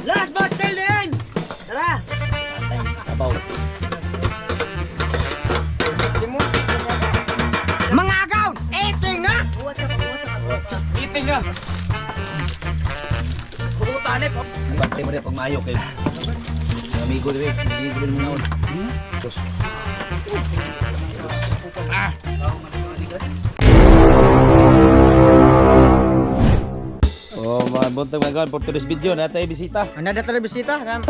Last bottle din! Tara! Atay, sabaw. Mga agaw! Eating na! Eating na. Bantay mo rin pag maayo kay amigo diri, amigo diri mga noon. Sus. Oh, mga buntag mga kawan, for today's video, natay bisita. Ano na tara bisita? Ram.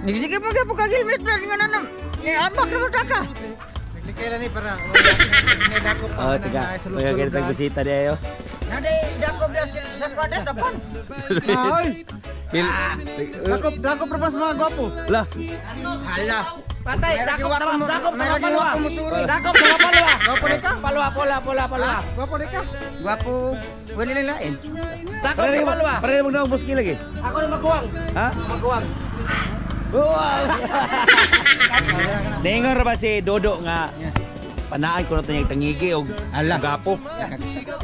Nigige pa ka pagkagilmet na nga nanam. Eh, amak na mataka. Naglikay ni para. Oh, tiga. Kaya ganitang bisita di ayo. Nade dako bias sa koda tapon. Ay! Bil. Dakop, dakop ra pa sa mga gwapo. Lah, Hala. Patay, dakop sa dakop sa palwa. Dakop sa palwa. Gwapo ni ka? Palwa pola pola palwa. Gwapo ni ka? Gwapo. Wala lang lain. Dakop sa palwa. Pare mo na buski lagi. Ako na maguwang. Ha? Maguwang. Wow. Ningon ra ba si Dodo nga panaan ko na to niyang tangigi og Ala. gapo.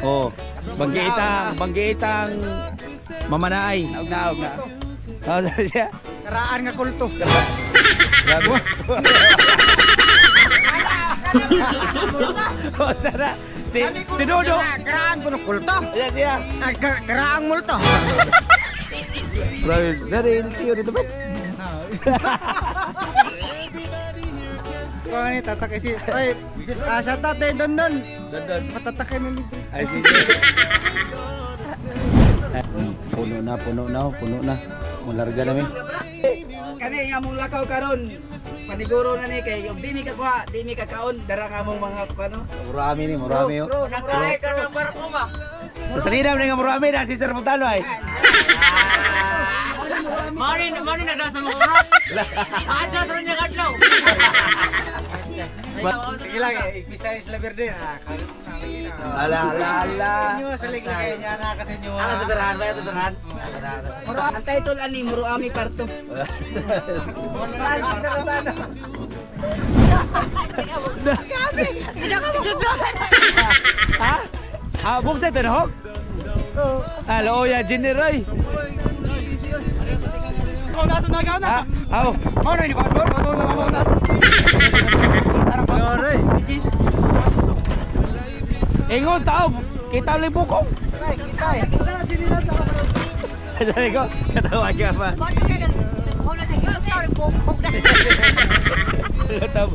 Oh, banggiitang, banggiitang mamanaay. Naog-naog na. Oh, sabi siya. Karaan nga kulto. Grabe. Oh, sana. Si Dodo. Karaan ko no kulto. Ayan siya. Ah, Karaang multo. Grabe. Dari LTO dito ba? Ko ni tatak si. Oy, shout out eh Don Don. Don. Patatakay ni libre. Ay, sige. Puno na, puno na, puno na. Mularga namin. Kani nga mong lakaw karon. Paniguro na ni kay og di mi kakuha, di mi kakaon, dara nga mong mga ano. Murami ni, murami. Oh. Bro, Nakay ka ng barko ba? Sa salida mo nga murami na si Sir Montano ay. Mari mari na sa mga urat. Aja sa niya kadlaw. Sige lang, eh, ipista yung sila verde. Ah, kalit sa akin, ah. Ala, ala, ala. Inyo, sa ligla kayo niya na kasi inyo. Ano sa berahan ba ito berahan? Ang title ani Muruami Parto. Hindi ka mo. Ha? Ah, buksan ito na hog? Alo, ya, Generoy. Ha? Aw. Ingon tao, kita ulit bukong. Sabi ko, katawa ka pa. Ano tao?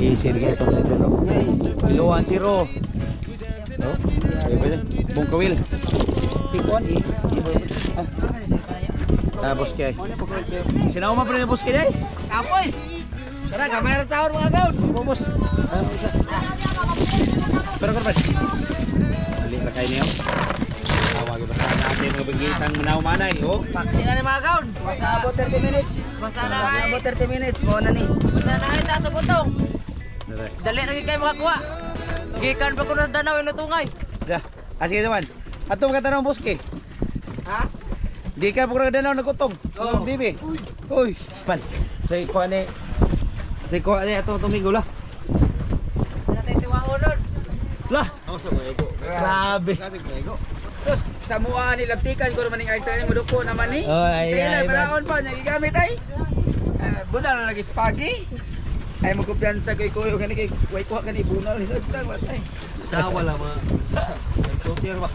Easy rin ito. Kilo 1-0. Oh, ayun ba yan? Bungkawil. Tikon, eh. Ah, boske. Sinauma pa rin yung boske day? Kapoy. Tara, gamay ra taon mga gaon. Bobos. Ah, isa. Pero korban. Dali ra kayo niyo. Tawag ba sa natin mga bagitang manaw-manay, oh. Paksi na ni mga gaon. Basta abot 30 minutes. Basta na ay. Abot 30 minutes, mo na ni. Basta na ay ta sa butong. Dali. Dali ra gyud kay makakuha. Gikan pa ko na danaw inutungay. Da. Ah, sige naman. Ato mga tanong boske. Ha? Di ka puro danaw nagutong. Oh, bibi. Uy, pan. Say ko ani. Say ko ani ato tumigo lah. Natay tiwaon nun. Lah. Grabe. Sus, sa mua ni labtikan ko naman ning agtanin mo duko naman ni. Oh, ay, Sa ila ay, paraon pa niya gigamit ay. Ah, bunal na lagi spaggy. Ay mo kumpiyansa kay kuyo kani kay way kuha kani bunal ni sa agtang watay. Tawa lang mga. Nagsutir ba?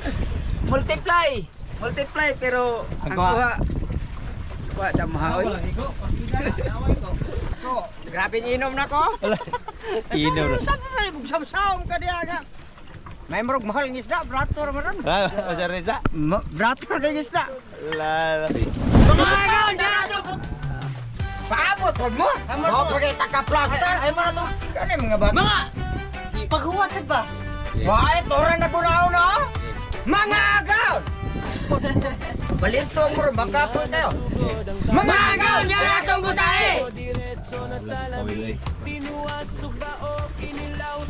Multiply. Multiply pero Ang ang kuha. kuha kuha damahoy. Grabe inom na ko. Inom na. Sabi ba samsaom ka diya nga. May murag mahal ng isda, brator man ron. Ah, sa Reza. Brator kay isda. La. la. Mga gaon, dara to. Paabot wag mo. Mo pagay taka-plaster. Ay mo na to. Kani mga bata. Mga paghuwat sad ba? Wae toran na kunaon na. Mga agaw. Balito mo ron, baka po tayo. Mga agaw, dara tong butahe.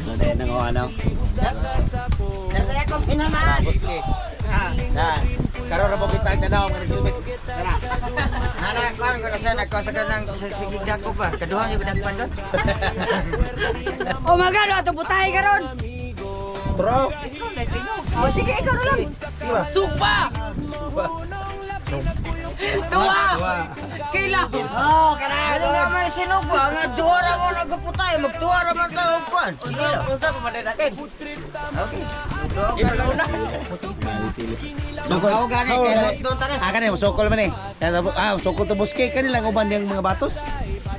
Ano na yung ano? Dara akong pinanaan. Boske. Na. Karon ra mo kita ang tanaw nga nagsilbit. Nana kuan ko na siya nagkuan sa kanang sa sigig dako ba. Kaduha yung dagpan doon. Oh my God, atong butahe karon. Bro. Oh sige, ikaw na lang. Supa! Tuwa! Kila! Oh, kana. Ano naman sinuba nga duha ra mo nagaputay, magtuwa ra man tayo og kwan. Sige lang. Unsa pa man natin? Okay. Tuwa ka. Sili. Sokol. Ako gani kay hotdog tara. Ah, kani sokol man eh. Ah, sokol to boske kani lang uban yang mga batos.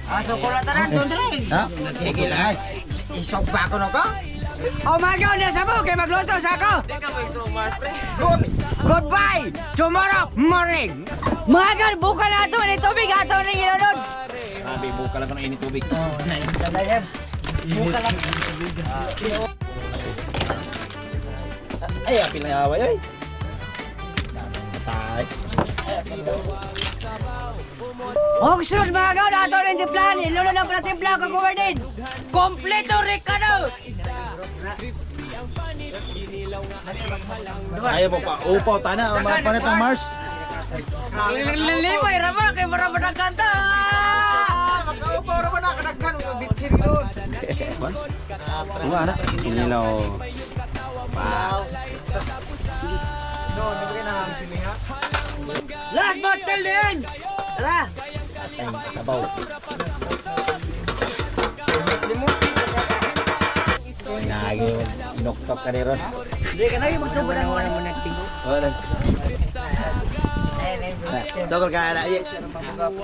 Ah, sokol na tanan doon dre. Ha? Sige lang. Isog pa ako no ka? Oh my God, nasa mo kay magluto sa ako. Di ka may sumar, pre. Good. Goodbye. Tomorrow morning. Mga God, buka na ato ni tubig ato ni ilunod. Grabe, buka lang ko ng init tubig. Buka lang. Ay, apil na away ay. Patay. Og sunod mga God, ato ni timplan, ilunod ang pala timpla ko kuwardin. Kompleto Ricardo! Ayaw mo pa upaw tana ang mga panit ang Mars. Limay raman kay mara man ang kanta. Makaupaw ra man na kadaghan og bitsin doon. Wala na. Inilaw. No, di ba kay nahang ha? Last bottle din. Tara. Ay, sabaw. Nagi, inoktok ka ni Ron. Di ka na yung magtubo ng wala mo nagtingo. Wala. Sokol ka na.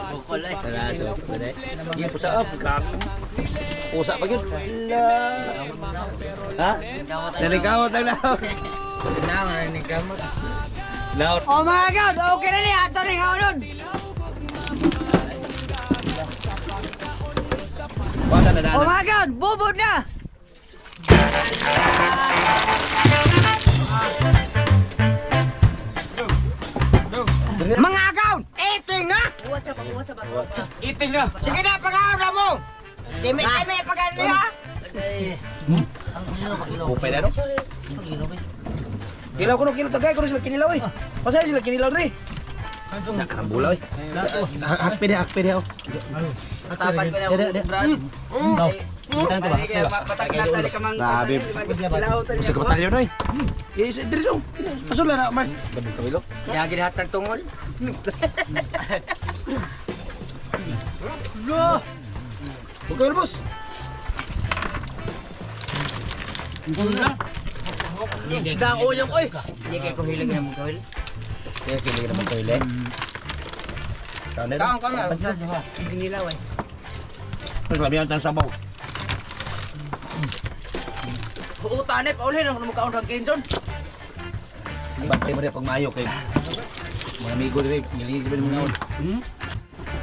Sokol ay. Tara, sokol ay. Yung pusa up, grabe. Pusa pa yun. Ha? Nalikawat lang lang. Na, ni gamot. Laot. Oh my God, okay na ni ato ni haulon. Bata na Oh dana. my God, bubod na. Mga agaw, eating na. Eating na. Sige na, pag-aon na mo. Dimi, dimi, pag-aon niya. Upay na no? Kilaw ko no, kilaw tagay ko no sila kinilaw eh. Pasaya sila kinilaw dre. Nakarambula eh. Hakpe dia, hakpe dia. Natapat ko na Dere, dere. Brad. Grabe. Gusto ka batalyon oy. Yes, dre dong. Pasula na, Mark. Gabi kawilo. Yagi hatag tungol. Huwag kayo, boss. Dang uyong oy. Hindi kay ko hilig na mo gawin. Kaya kilig naman toilet. Kaon ka nga. Ginilaw eh. Grabe ang sabaw. Huutane paulhin ang mukaon rang Kenjon. Bantay mo rin pag maayo kay mga amigo rin, ngiligid ba mga Hmm?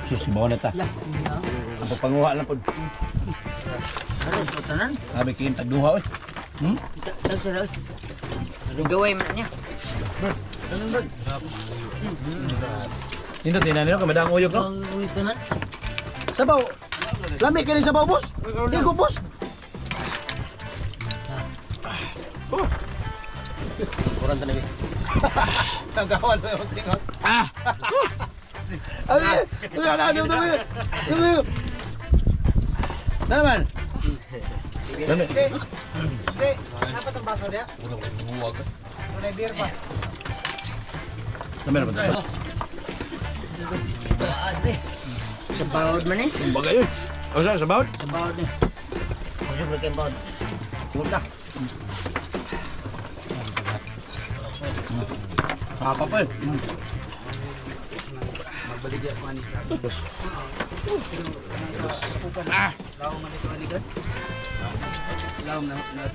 Sus, ibaw na ta. Ang papanguha lang po. Tanan. Sabi kayo tagduha oy. Hmm? Gaway man niya. Nindot din na nila, kamadang uyog no? Tanan. Sabaw. Lami ka rin sabaw, boss. Higo, boss. Kurang tanan. Nagawan mo yung singot. Ah! Ano? Ano? Ano? Ano? Ano? Ano? Naman. Lami. Hindi, dapat ang baso niya. Wala beer pa. Lami naman ito. Sa bawod man eh. Bagay yun. O saan, sa bawod? Sa bawod ni. Kusog ra kay bawod. Punta. Papa pa eh. Ah!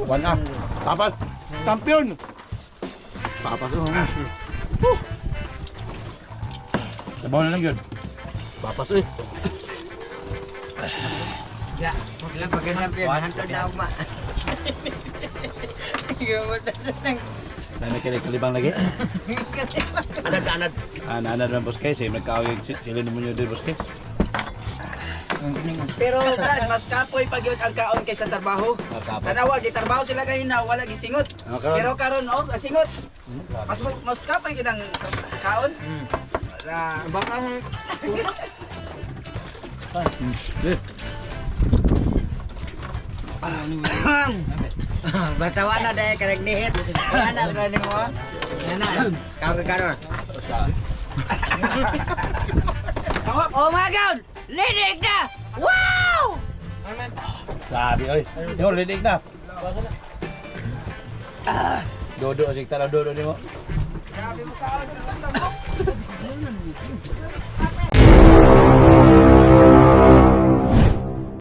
One ah. Tapas. Champion. Papas. Ah. Sabaw na lang yun. Papas eh. Ya, wala pa ganyan piyan. Hantod na ugma. Gamot na lang. Dami kayo kalibang lagi. Anad anad. Ah, naanad man boss kay, same nagkaawig sila naman yun din boss kay. Pero Brad, mas kapoy pag yun ang kaon kaysa trabaho. Ah, kapoy. Tanawa, gitrabaho sila kanina, wala gisingot. Ah, karon. Pero karon oh, singot. Mas mas kapoy gid ang kaon. Wala. Baka Batawa na dahil ka nagnihit. Wala na rin mo. Yan na. Kaon ka karon. Oh mga gaud, linig na! Wow! Sabi oy. Yo linig na. Dodo sig tanaw dodo nimo.